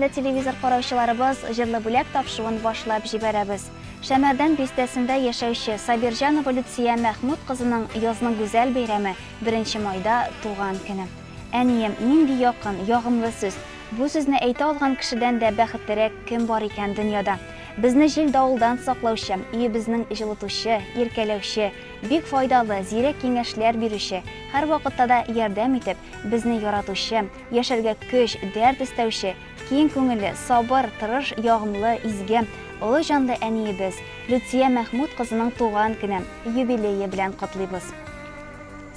Хөрмәтле телевизор караучыларыбыз, Җырлы бүләк тапшыруын башлап җибәрәбез. Шәмәрдән бистәсендә яшәүче Сабирҗанова Люция Мәхмүт кызының язның гүзәл бәйрәме, беренче майда туган көне. Әнием, нинди якын, ягымлы сүз! Бу сүзне әйтә алган кешедән дә бәхетлерәк кем бар икән дөньяда? Безне җил-давылдан саклаучы, өебезнең җылытучы, иркәләүче, бик файдалы, зирәк киңәшләр бирүче, һәрвакытта да ярдәм итеп, безне яратучы, Яшәргә көч, дәрт өстәүче, киң күңелле, сабыр, тырыш, ягымлы, изге, олы җанлы әниебез, Люция Мәхмүт кызының туган көне, юбилее белән котлыйбыз.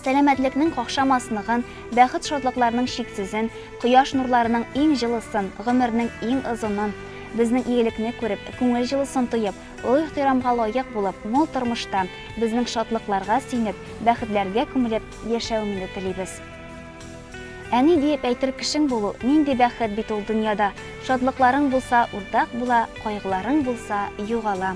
Сәламәтлекнең какшамасныгын, бәхет-шатлыкларның чиксезен, кояш нурларының иң җылысын, гомернең иң озынын, безнең игелекне күреп, күңел җылысын тоеп, олы ихтирамга лаек булып, мул тормышта, безнең шатлыкларга сөенеп, бәхетләргә күмелеп яшәвеңне телибез. Әни диеп әйтер кешең булу, нинди бәхет бит ул дөньяда. Шатлыкларың булса, уртак була, кайгыларың булса, югала.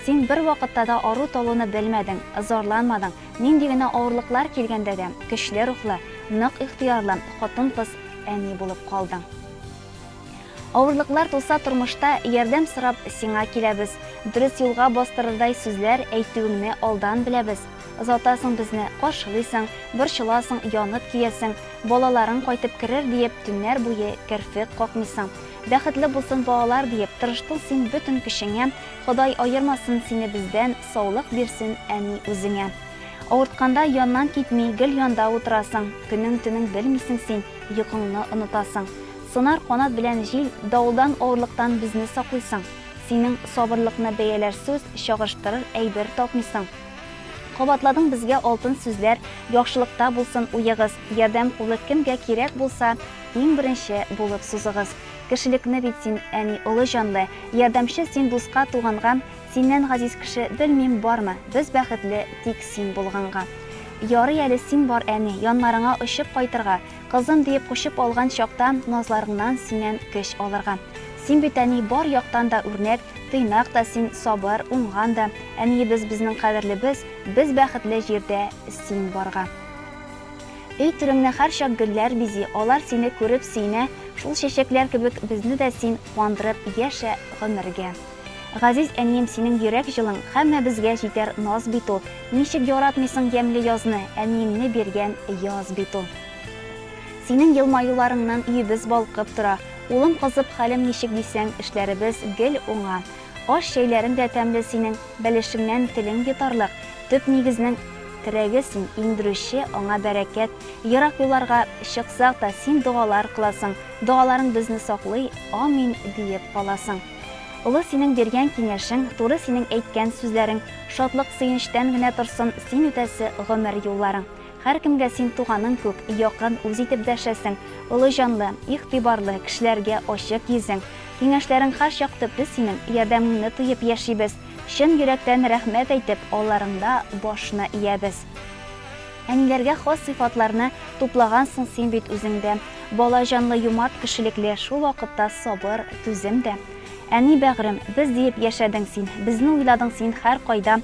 Син бервакытта да ару-талуны белмәдең, зарланмадың, нинди генә авырлыклар килгәндә дә, көчле рухлы, нык ихтыярлы хатын-кыз, әни булып калдың. Авырлыклар туса тормышта, ярдәм сорап сиңа киләбез. Дөрес юлга бастырырдай сүзләр әйтүеңне алдан беләбез. Озатасың безне, каршылыйсың, борчыласың, янып көясең. Балаларың кайтып керер диеп, төннәр буе керфек какмыйсың. Бәхетле булсын балалар диеп, тырыштың син бөтен көчеңә. Ходай аермасын сине бездән, саулык бирсен, әни, үзеңә. Авыртканда яннан китми, гел янда утырасың. Көнең-төнең белмисең син, йокыңны онытасың. Сынар канат белән җил, давылдан, авырлыктан безне саклыйсың. Синең сабырлыкны бәяләр сүз, чагыштырыр әйбер тапмыйсың. Кабатладың безгә алтын сүзләр, яхшылыкта булсын уегыз, ярдәм кулы кемгә кирәк булса, иң беренче булып сузыгыз. Кешелекне бит син, әни, олы җанлы, ярдәмче син дуска, туганга, синнән газиз кеше, белмим, бармы, без бәхетле тик син булганга. Ярый әле син бар, әни, яннарыңа очып кайтырга, Кызым диеп кочып алган чакта Назларыңнан синнән көч алырга. Син бит, әни, бар яктан да үрнәк, Тыйнак та син, сабыр, уңган да. Әниебез безнең кадерлебез, Без бәхетле җирдә син барга. Өй түреңне һәрчак гөлләр бизи, Алар сине күреп сөенә, Шул чәчәкләр кебек безне дә син Куандырып яшә гомергә. Газиз әнием, синең йөрәк җылың Һәммәбезгә җитәр наз бит ул. Ничек яратмыйсың ямьле язны, Әниеңне биргән яз бит ул. Синең елмаюларыңнан өебез балкып тора. Улым кызып хәлем ничек дисәң, эшләребез гел уңа. Аш-чәйләрең дә тәмле синең, бәлешеңнән телең йотарлык. Төп нигезнең терәге син, иңдерүче аңа бәрәкәт. Ерак юлларга чыксак та, син догалар кыласың. Догаларың безне саклый, амин диеп каласың. Олы синең биргән киңәшең, туры синең әйткән сүзләрең, шатлык-сөенечтән генә торсын син үтәсе гомер юлларың. Һәркемгә син туганың күк, якын, үз итеп дәшәсең, олы җанлы, игътибарлы, кешеләргә ачык йөзең. Киңәшләрең һәрчак төпле синең, ярдәмеңне тоеп яшибез, чын йөрәктән рәхмәт әйтеп, алларыңда башны иябез. Әниләргә хас сыйфатларны туплагансың син бит үзеңдә. Бала җанлы, юмарт, кешелекле, шул вакытта сабыр, түзем дә. Әни бәгърем, без диеп яшәдең син, безне уйладың син һәркайда.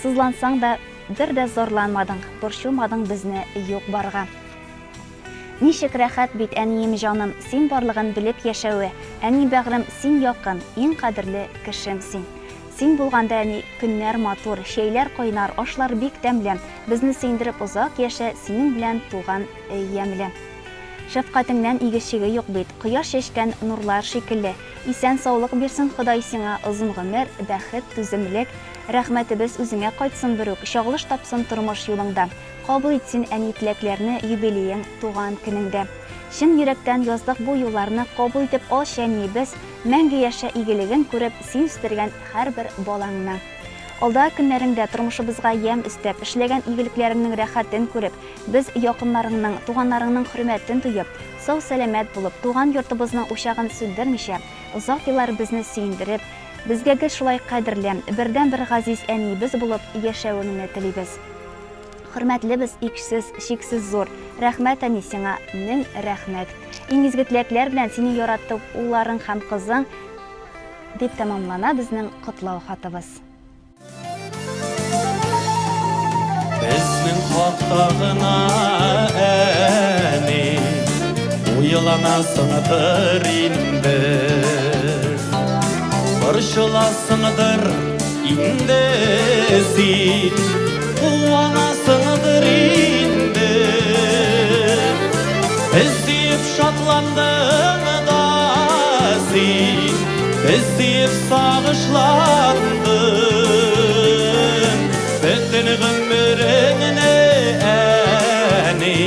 Сызлансаң да, бер дә зарланмадың, борчылмадың безне юк-барга. Ничек рәхәт бит, әнием җаным, син барлыгын белеп яшәве. Әни бәгърем, син якын, иң кадерле кешем син. Син булганда, әни, көннәр матур, чәйләр кайнар, ашлар бик тәмле. Безне сөендереп озак яшә, синең белән туган өй ямьле. Шәфкатеңнән иге-чиге юк бит, кояш чәчкән нурлар шикелле. Исән-саулык бирсен Ходай сиңа, озын гомер, бәхет, түземлек. Рәхмәтебез үзеңә кайтсын берүк, чагылыш тапсын тормыш юлыңда. Кабул ит син, әни, теләкләрне юбилеең, туган көнеңдә. Чын йөрәктән яздык бу юлларны, кабул итеп алчы, әниебез, мәңге яшә игелеген күреп, син үстергән һәрбер балаңны. Алдагы көннәреңдә тормышыбызга ямь өстәп, эшләгән игелекләреңнең рәхәтен күреп, без якыннарыңның, туганнарыңның хөрмәтен тоеп, сау-сәламәт булып, туган йортыбызның учагын сүндермичә, озак еллар безне сөендереп, безгә гел шулай кадерле, бердәнбер газиз әниебез булып яшәвеңне телибез. Хөрмәтлебез иксез, чиксез зур. Рәхмәт, әни, сиңа мең рәхмәт. Иң изге теләкләр белән сине яратып улларың һәм кызың, дип тәмамлана безнең котлау хатыбыз. Безнең хакта гына, әни, уйланасыңдыр инде. Борчыласыңдыр инде син, куанасыңдыр инде. Без диеп шатландың да син, без диеп сагышландың. Бөтен гомереңне, әни,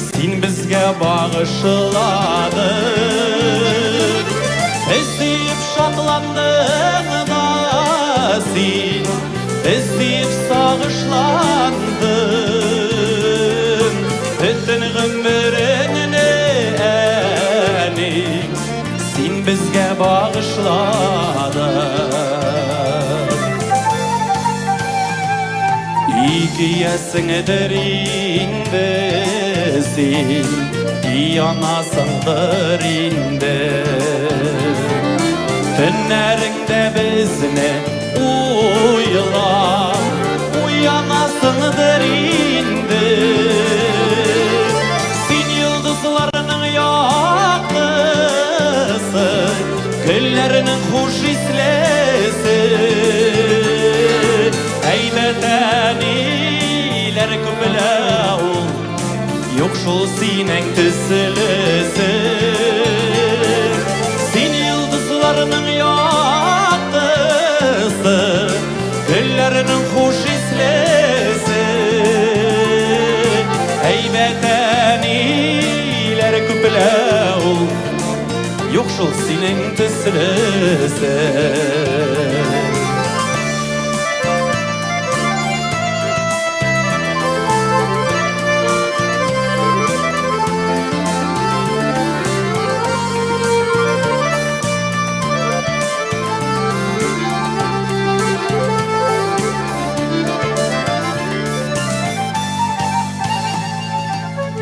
син безгә багышладың. Без диеп шатландың да син, без диеп сагышландың. Бөтен гомереңне, әни, син безгә багышладың. Икеясеңдер инде син, янасыңдыр инде. Төннәреңдә безне уйлап, уянасыңдыр инде. Син йолдызларның яктысы, гөлләрнең хуш ислесе. Әйбәт әниләр күплә ул, юк шул синең төслесе. Син йолдызларның яктысы, гөлләрнең хуш ислесе. Әйбәт әниләр күплә ул, юк шул синең төслесе.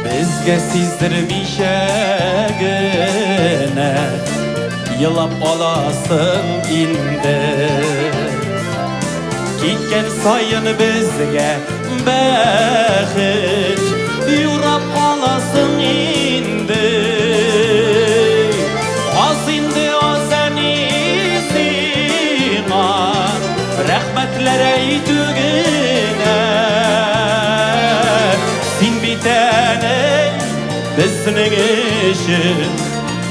Безгә сиздермичә генә елап аласың инде. Киткән саен безгә бәхет юрап аласың инде. Аз инде, аз, әни, сиңа рәхмәтләр әйтү генә. Син бит, әни, безнең өчен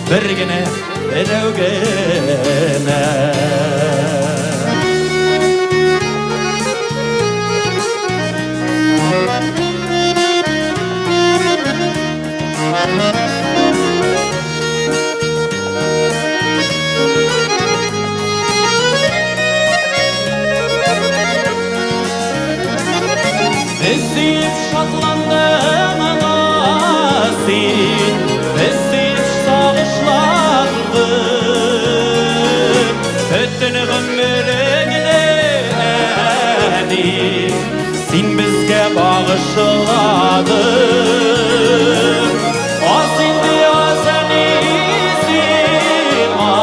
бер генә, берәү генә. Без диеп шатландың да син, без диеп сагышландың. Бөтен гомереңне, әни, син безгә багышладың. Аз инде, аз, әни, сиңа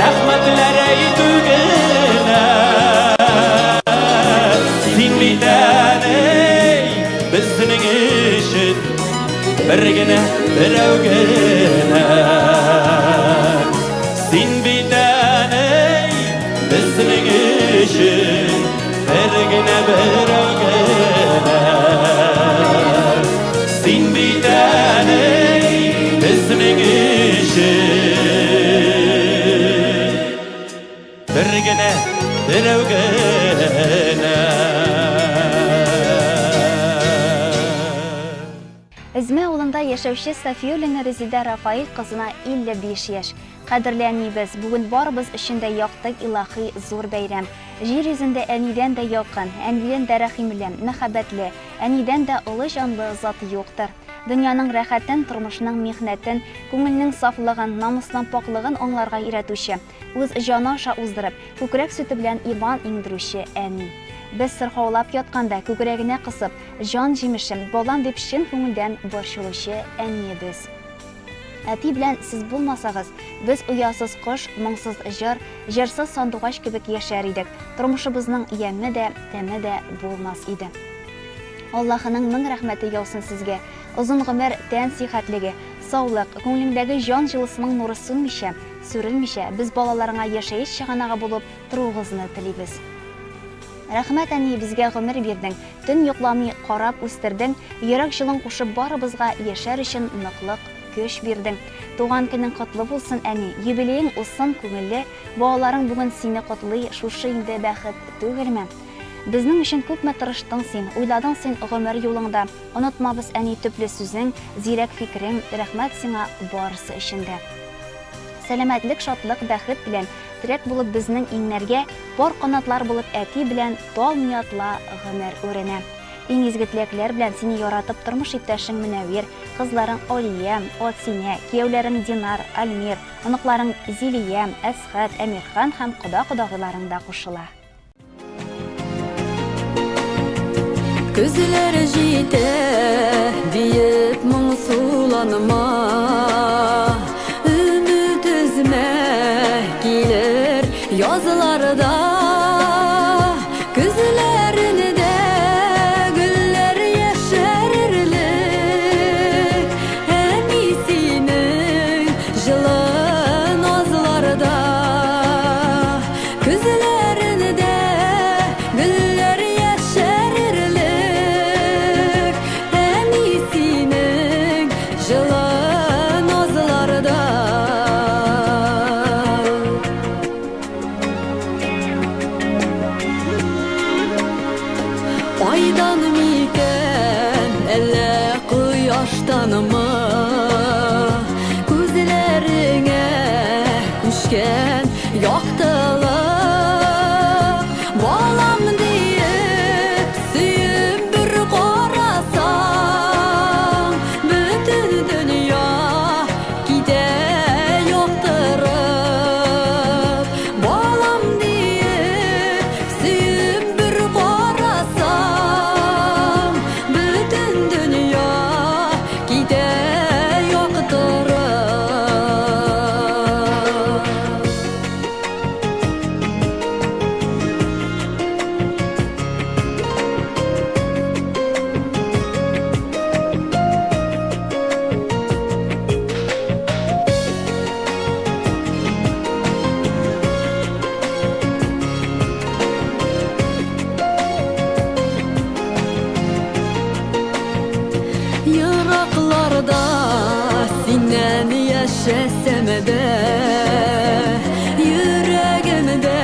рәхмәтләр әйтү генә. Син бит, әни, безнең өчен бер генә, берәү генә. Син бит, әни, безнең өчен бер генә, берәү генә. Син бит, әни, безнең өчен бер генә, берәү генә. Эзмә авылында яшәүче Сафиуллина Резидә Рафаил кызына 55 яшь. Кадерле әниебез, бүген барыбыз өчен дә якты, илаһи, зур бәйрәм. Җир йөзендә әнидән дә якын, әнидән дә рәхимле, мәхәббәтле, әнидән дә олы җанлы зат юктыр. Дөньяның рәхәтен, тормышның михнәтен, күңелнең сафлыгын, намусның пакьлыгын аңларга өйрәтүче, үз җаны аша уздырып, күкрәк сөте белән иман иңдерүче әни. Без сырхаулап ятканда күкрәгенә кысып, җан җимешем, балам дип чын күңелдән борчылучы әниебез. Әти белән сез булмасагыз, без оясыз кош, моңсыз җыр, җырсыз сандугач кебек яшәр идек, тормышыбызның яме дә, тәме дә булмас иде. Аллаһының мең рәхмәте яусын сезгә, озын гомер, тән сихәтлеге, саулык, күңелеңдәге җан җылысының нуры сүнмичә, Сүрелмичә, без балаларыңа яшәеш чыганагы булып торуыгызны телибез. Рәхмәт, әни, безгә гомер бирдең, төн йокламый карап үстердең, йөрәк җылың кушып барыбызга яшәр өчен ныклык, көч бирдең. Туган көнең котлы булсын, әни, юбилеең узсын күңелле, балаларың бүген сине котлый, шушы инде бәхет түгелме? Безнең өчен күпме тырыштың син, уйладың син гомер юлыңда, онытмабыз, әни, төпле сүзең, зирәк фикерең, рәхмәт сиңа барысы өчен дә. Сәламәтлек, шатлык, бәхет белән, терәк булып безнең иңнәргә, пар канатлар булып әти белән талмый-атла гомер үренә. Иң изге теләкләр белән сине яратып тормыш иптәшең Мөнәвир, кызларың Алия, Атсинә, кияүләрең Динар, Альмир, оныкларың Зилия, Әсхәт, Әмирхан һәм кода-кодагыйларың да кушыла. Көзләр җитә диеп моңсуланма, Өмет өзмә, килер язларда. Көзләрендә гөлләр яшәрерлек, Әни синең җылы назларда. Көзләрендә гөлләр яшәрерлек, Әни синең җылы назларда. Айдан микән, әллә кояштанмы, Күзләреңә күчкән Яктылык, балам диеп, сөеп бер карасаң, бөтен дөнья китә яктырып. Балам диеп, сөеп бер карасаң, бөтен дөнья китә яктырып. Еракларда синнән яшәсәм дә, Йөрәгемдә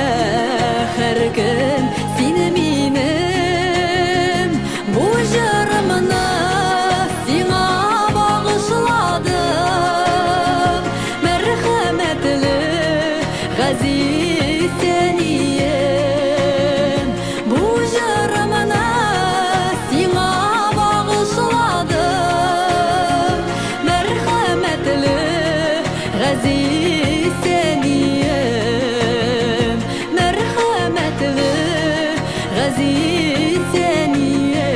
һәр көн син минем. Бу җырымны сиңа багышладым, Мәрхәмәтле газиз әнием. Бу җырымны сиңа багышладым, Мәрхәмәтле газиз әнием, Мәрхәмәтле газиз әнием.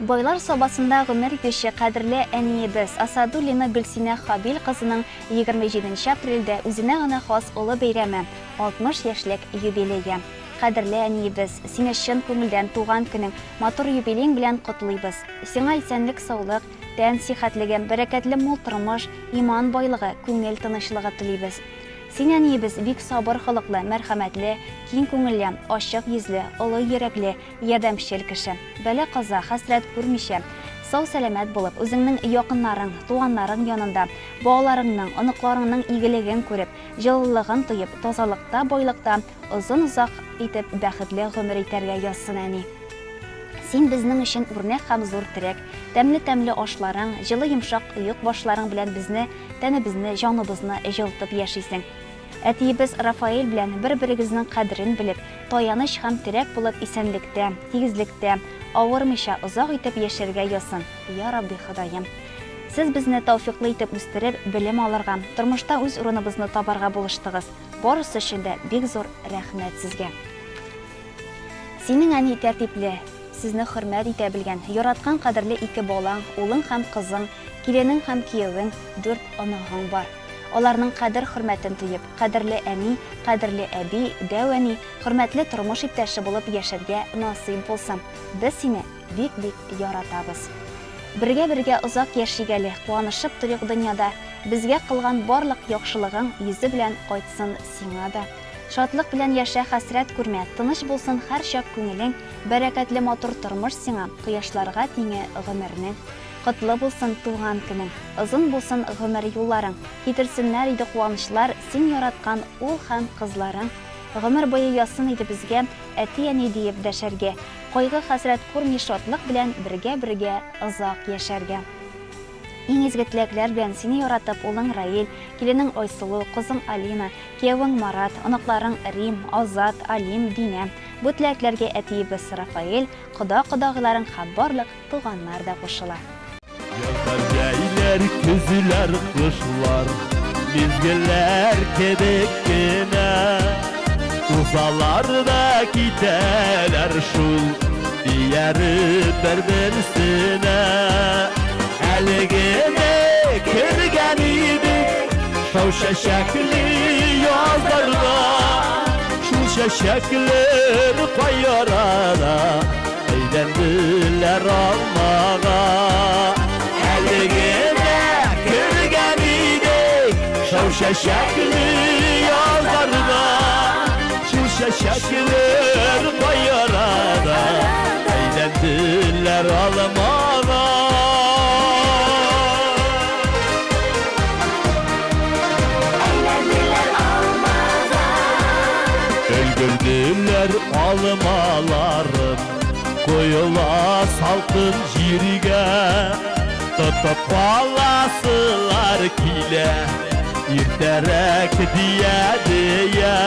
Байлар Сабасында гомер итүче кадерле әниебез Асадуллина Гөлсинә Хабил кызының 27 нче апрельдә үзенә генә хас олы бәйрәме, 60 яшьлек юбилее. Кадерле әниебез, сине чын күңелдән туган көнең, матур юбилеең белән котлыйбыз. Сиңа исәнлек-саулык, тән сихәтлеге, бәрәкәтле мул тормыш, иман байлыгы, күңел тынычлыгы телибез. Син, әниебез, бик сабыр холыклы, мәрхәмәтле, киң күңелле, ачык йөзле, олы йөрәкле, ярдәмчел кеше. Бәла-каза, хәсрәт күрмичә, сау-сәламәт булып, үзеңнең якыннарың, туганнарың янында, балаларыңның, оныкларыңның игелеген күреп, җылылыгын тоеп, тазалыкта, байлыкта озын-озак итеп бәхетле гомер итәргә язсын, әни. Син безнең өчен үрнәк һәм зур терәк. Тәмле-тәмле ашларың, җылы йомшак оекбашларың белән безне, тәнебезне, җаныбызны җылытып яшисең. Әтиебез Рафаэль белән бер-берегезнең кадерен белеп, таяныч һәм терәк булып исәнлектә, тигезлектә, авырмыйча озак итеп яшәргә язсын, я Рабби Ходаем. Сез безне тәүфыйклы итеп үстереп, белем алырга, тормышта үз урыныбызны табарга булыштыгыз. Барысы өчен дә бик зур рәхмәт сезгә. Синең әни тәртипле, сезне хөрмәт итә белгән, яраткан кадерле ике балаң, улың һәм кызың, киленең һәм киявең, дүрт оныгың бар. Аларның кадер-хөрмәтен тоеп, кадерле әни, кадерле әби, дәү әни, хөрмәтле тормыш иптәше булып яшәргә насыйп булсын. Без сине бик-бик яратабыз. Бергә-бергә озак яшик әле, куанышып торыйк дөньяда. Безгә кылган барлык яхшылыгың йөзе белән кайтсын сиңа да. Шатлык белән яшә, хәсрәт күрмә, тыныч булсын һәрчак күңелең, бәрәкәтле матур тормыш сиңа, кояшларга тиңе гомернең. Котлы булсын туган көнең, озын булсын гомер юлларың, китерсеннәр иде куанычлар син яраткан ул һәм кызларың. Гомер буе язсын иде безгә әти-әни диеп дәшәргә, кайгы-хәсрәт күрми шатлык белән бергә-бергә озак яшәргә. Иң изге теләкләр белән сине яратып улың Раил, киленең Айсылу, кызың Алина, киявең Марат, оныкларың Рим, Азат, Алим, Динә. Бу теләкләргә әтиебез Рафаэль, кода-кодагыйларың һәм барлык туганнар да кушыла. Язлар, җәйләр, көзләр, кышлар, мизгелләр кебек кенә. Узалар да китәләр шул, ияреп бер-берсенә. Әле генә кергән идек шау чәчәкле язларга. Шул чәчәкләр кай арада әйләнделәр алмага. Әле генә кергән идек шау чәчәкле язларга. Шул чәчәкләр кай арада әйләнделәр алмага. Өлгерделәр алмаларым, коела салкын җиргә. Тотып каласылар килә, иртәрәк дия-дия.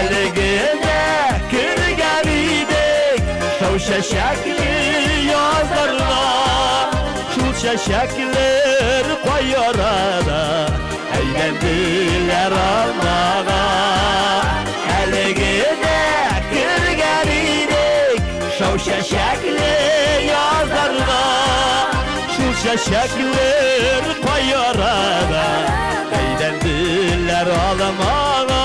Әле генә кергән идек шау чәчәкле язларга. Шул чәчәкләр кай арада әйләнделәр алмага. Әле генә кергән идек шау чәчәкле язларга. Шул чәчәкләр кай арада әйләнделәр алмага.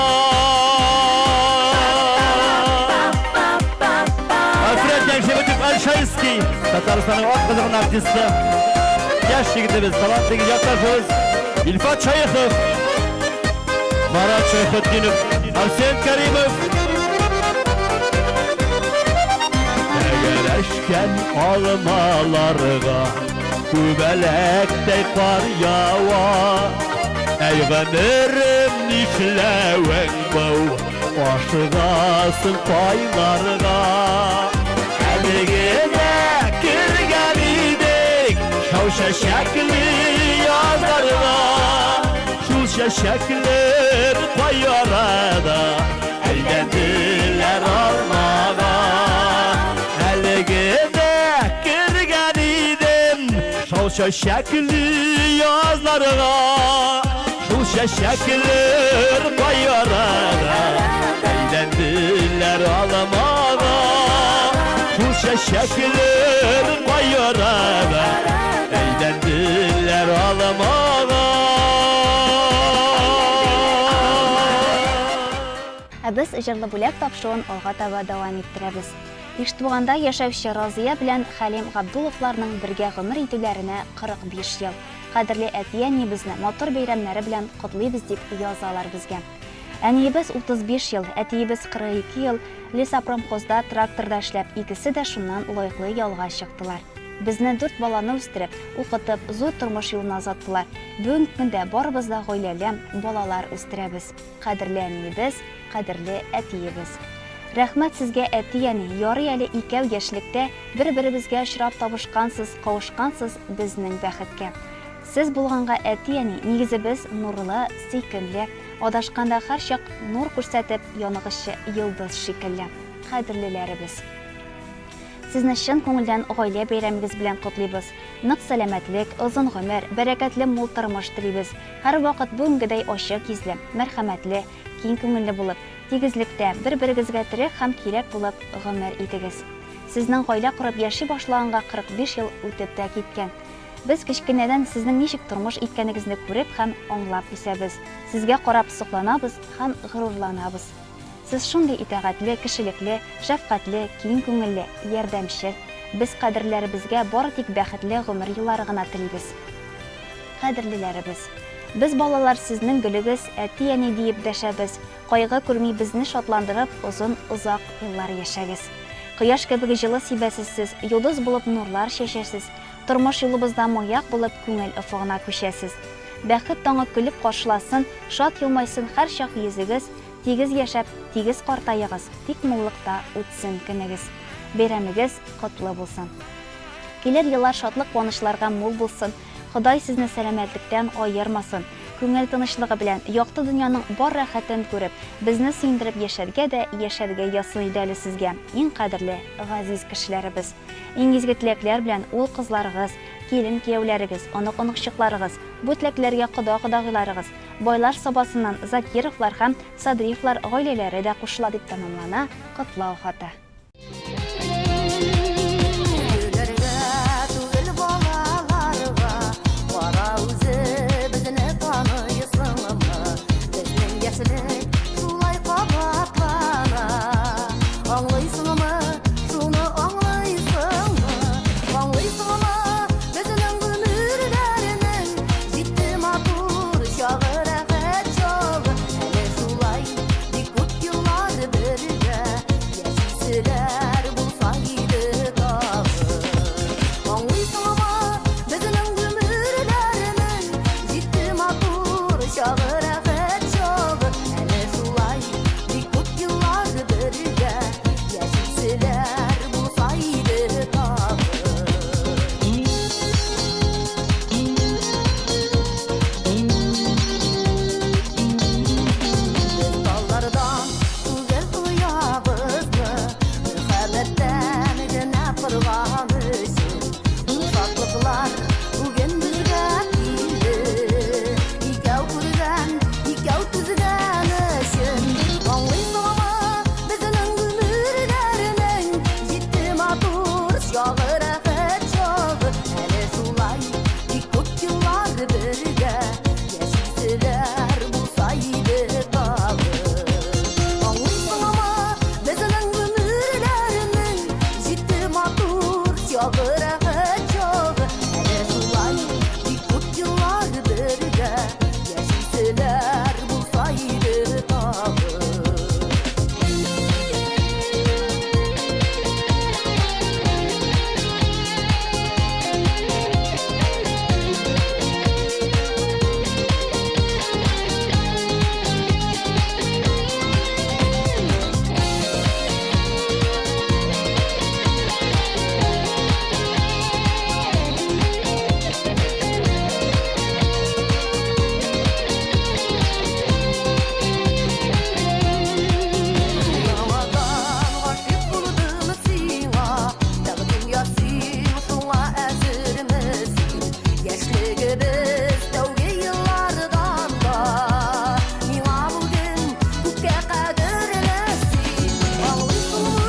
Альфред Яңшебетов Альшайский, Татарстанның атказанган артисты, яшь егетебез, талантлы якташыбыз Илфат Шәехов, Марат Шәйхетдинов, Арсен Каримов. Тәгәрәшкән алмаларга күбәләктәй кар ява. Әй гомерем, нишләвең бу? Ашыгасың кайларга? Әле генә кергән идек шау чәчәкле язларга. Шул чәчәкләр кай арада әйләнделәр алмага. Әле генә кергән идем шау чәчәкле язларга. Шул чәчәкләр кай арада әйләнделәр алмага. Шул чәчәкләр кай арада әйләнделәр алмага. Ә без җырлы бүләк тапшыруын алга таба дәвам иттерәбез. Иштуганда яшәүче Разыя белән Хәлим Габдулловларның бергә гомер итүләренә 45 ел. Кадерле әти-әниебезне матур бәйрәмнәре белән котлыйбыз дип язалар безгә. Әниебез 35 ел, әтиебез 42 ел лесопромхозда тракторда эшләп, икесе дә шуннан лаеклы ялга чыктылар. Безне дүрт баланы үстереп, укытып, зур тормыш юлына озаттылар. Бүгенге көндә барыбыз да гаиләле, балалар үстерәбез. Кадерле әниебез, кадерле әтиебез. Рәхмәт сезгә, әти-әни, ярый әле икәү яшьлектә бер-беребезгә очрап табышкансыз, кавышкансыз безнең бәхеткә. Сез булганга, әти-әни, нигезебез нурлы, сөйкемле, адашканда һәрчак нур күрсәтеп яныгычы йолдыз шикелле. Кадерлеләребез. Сезне чын күңелдән гаилә бәйрәмегез белән котлыйбыз. Нык сәламәтлек, озын гомер, бәрәкәтле мул тормыш телибез. Һәрвакыт бүгенгедәй ачык йөзле, мәрхәмәтле, киң күңелле булып, тигезлектә, бер-берегезгә терәк һәм кирәк булып гомер итегез. Сезнең гаилә корып яши башлаганга 45 ел үтеп тә киткән. Без кечкенәдән сезнең ничек тормыш иткәнегезне күреп һәм аңлап үсәбез. Сезгә карап сокланабыз һәм горурланабыз. Сез шундый итагатьле, кешелекле, шәфкатьле, киң күңелле, ярдәмчел. Без кадерләребезгә бары тик бәхетле гомер еллары гына телибез. Кадерлеләребез! Без балалар сезнең гөлегез, әти-әни диеп дәшәбез. Кайгы күрми безне шатландырып озын озак еллар яшәгез. Кояш кебек җылы сибәсез сез, йолдыз булып нурлар чәчәсез, тормыш юлыбызда маяк булып күңел офыгына күчәсез. Бәхет таңы көлеп каршыласын, шат елмайсын һәрчак йөзегез, тигез яшәп, тигез картаегыз, тик муллыкта үтсен көнегез. Бәйрәмегез котлы булсын. Килер еллар шатлык-куанычларга мул булсын, Ходай сезне сәламәтлектән аермасын, күңел тынычлыгы белән, якты дөньяның бар рәхәтен күреп, безне сөендереп яшәргә дә яшәргә язсын иде әле сезгә, иң кадерле, газиз кешеләребез. Иң изге теләкләр белән ул-кызларыгыз, килен-кияүләрегез, онык-оныкчыкларыгыз, бу теләкләргә кода-кодагыйларыгыз, Байлар Сабасыннан Закировлар һәм Садриевлар гаиләләре дә кушыла дип тәмамлана котлау хаты. Көләргә түгел балаларга, кара үзебезне таныйсыңмы? Безнең яшьлек шулай кабатлана. Аңлыйсыңмы, шуны аңлыйсыңмы? Аңлыйсыңмы, безнең гомерләрнең җитте матур чагы, рәхәт чагы. Әле шулай бик күп еллар бергә Яшиселәр булса иде тагы. Аңлыйсыңмы, безнең гомерләрнең җитте матур чагы, рәхәт чагы. Әле шулай бик күп еллар бергә яшиселәр булса иде тагы. Без таллардан Түгел оябызны Мөхәббәттән генә корган өчен Бу шатлыклар бүген безгә килде Икәү күргән, икәү түзгән өчен Аңлыйсыңмы, безнең гомерләрнең Җитте матур чагы, рәхәт чагы Әле шулай бик күп еллар бергә Яшиселәр булса иде тагы. Аңлыйсыңмы, безнең гомерләрнең җитте матур чагы, рәхәт чагы. Әле шулай бик күп еллар бергә яшиселәр булса иде тагы. Яңадан гашыйк булдым сиңа, Тәкъдим ясыйм, шуңа әзерме син? Яшьлегебез тәүге еллардан да Миңа бүген күпкә кадерле син. Аңлыйсыңмы,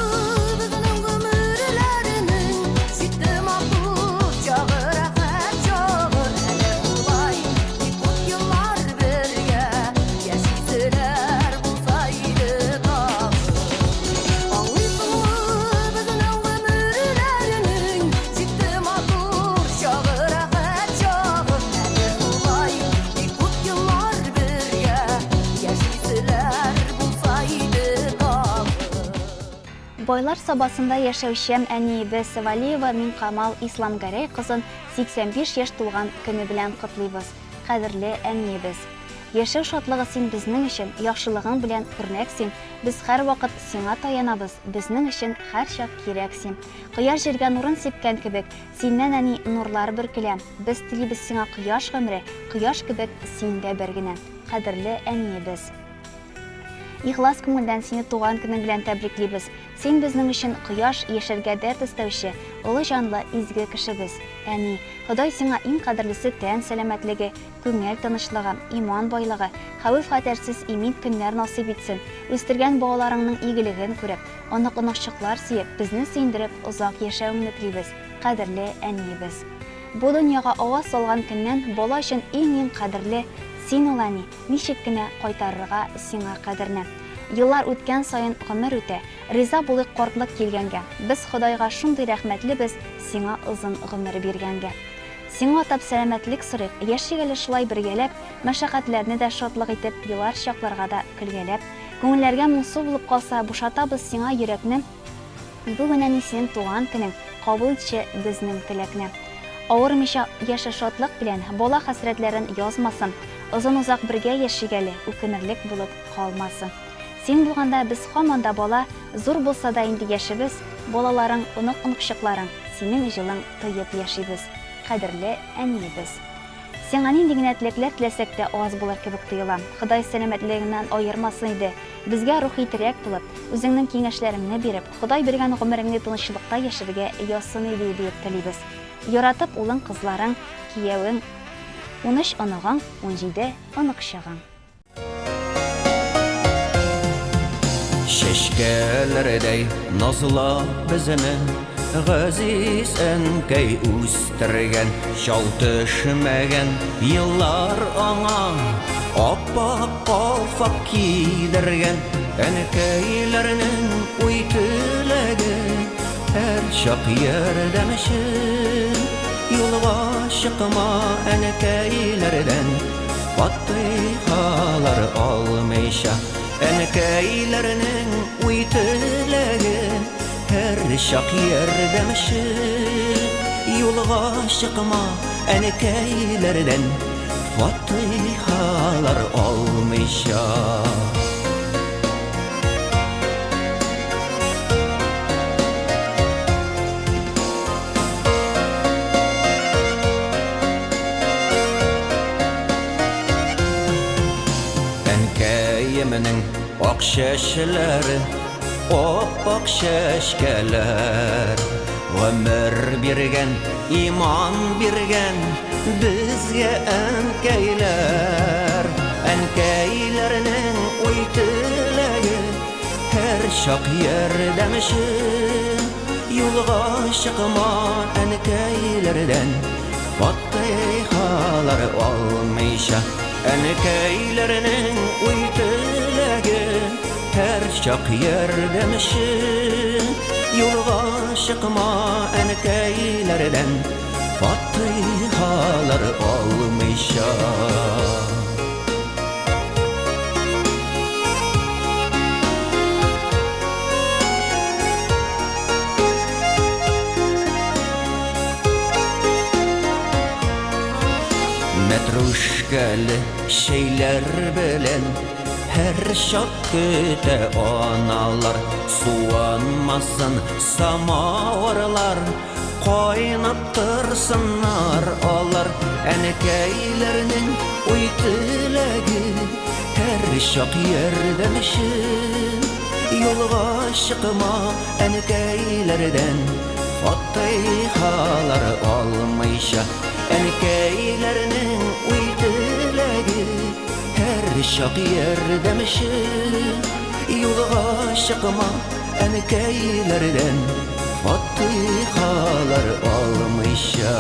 безнең гомерләрнең Җитте матур чагы, рәхәт чагы. Әле шулай бик күп еллар бергә Яшиселәр булса иде тагы. Аңлыйсыңмы, безнең гомерләрнең Җитте матур чагы, рәхәт чагы. Әле шулай бик күп еллар бергә Яшиселәр булса иде тагы. Байлар Сабасында яшәүче әниебез Валиева Миңкамал Исламгәрәй кызын 85 яшь тулган көне белән котлыйбыз. Кадерле әниебез! Яшәү шатлыгы син безнең өчен, яхшылыгың белән үрнәк син, без һәрвакыт сиңа таянабыз, безнең өчен һәрчак кирәк син. Кояш җиргә нурын сипкән кебек, синнән, әни, нурлар бөркелә. Без телибез сиңа кояш гомере, кояш кебек син дә бер генә. Кадерле әниебез! Ихлас күңелдән сине туган көнең белән тәбриклибез. Син безнең өчен кояш, яшәргә дәрт өстәүче, олы җанлы, изге кешебез. Әни, Ходай сиңа иң кадерлесе тән сәламәтлеге, күңел тынычлыгы, иман байлыгы, хәвеф-хәтәрсез имин көннәр насыйп итсен, үстергән балаларыңның игелеген күреп, онык-оныкчыклар сөеп, безне сөендереп озак яшәвеңне телибез, кадерле әниебез. Бу дөньяга аваз салган көннән бала өчен иң-иң кадерле син ул, әни, ничек кенә кайтарырга сиңа кадерне. Еллар үткән саен гомер үтә, Риза булыйк картлык килгәнгә. Без Ходайга шундый рәхмәтлебез, Сиңа озын гомер биргәнгә. Сиңа атап сәламәтлек сорыйк, Яшик әле шулай бергәләп, Мәшәкатьләрне дә шатлык итеп, Елар чакларга да көлгәләп. Күңелләргә моңсу булып калса, Бушатабыз сиңа йөрәкне. Бүген, әни, синең туган көнең, Кабул итче безнең теләкне. Авырмыйча яшә шатлык белән, Бала хәсрәтләрен язмасын. Озын-озак бергә яшик әле, Үкенерлек булып калмасын. Син булганда без һаман да бала, Зур булса да инде яшебез, Балаларың, онык-оныкчыкларың, Синең җылың тоеп яшибез, Кадерле әниебез. Сиңа нинди генә теләкләр теләсәк тә аз булыр кебек тоела. Ходай сәламәтлегеңнән аермасын иде. Безгә рухи терәк булып, үзеңнең киңәшләреңне биреп, Ходай биргән гомереңне тынычлыкта яшәргә язсын иде диеп телибез. Яратып улың, кызларың, киявең, 13 оныгың, 17 оныкчыгың. Чәчкәләрдәй назлап безне Газиз әнкәй үстергән, Чал төшмәгән еллар аңа Ап-ак калфак кидергән. Әнкәйләрнең уй-теләге Һәрчак ярдәмче. Юлга чыкма әнкәйләрдән Фатыйхалар алмыйча. Әнкәйләрнең уй-теләге Һәрчак ярдәмче. Юлга чыкма әнкәйләрдән Фатыйхалар алмыйча. Әнкәемнең ак чәчләре, ап-ак чәчкәләр. Гомер биргән, иман биргән безгә әнкәйләр. Әнкәйләрнең уй-теләге һәрчак ярдәмче. Юлга чыкма әнкәйләрдән Фатыйхалар алмыйча. Әнкәйләрнең уй-теләге һәрчак ярдәмче. Юлга чыкма әнкәйләрдән Фатыйхалар алмыйча. Мәтрүшкәле чәйләр белән һәрчак көтә аналар. Суынмасын самавырлар, кайнап торсыннар алар. Әнкәйләрнең уй-теләге һәрчак ярдәмче. Юлга чыкма әнкәйләрдән Фатыйхалар алмыйча. Әнкәйләрнең уй-теләге һәрчак ярдәмче. Юлга чыкма әнкәйләрдән Фатыйхалар алмыйча.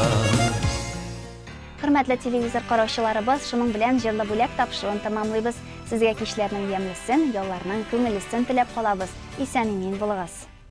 Хөрмәтле телевизор караучыларыбыз, шуның белән Җырлы бүләк тапшыруын тәмамлыйбыз. Сезгә кичләрнең ямьлесен, ялларның күңеллесен теләп калабыз. Исән-имин булыгыз!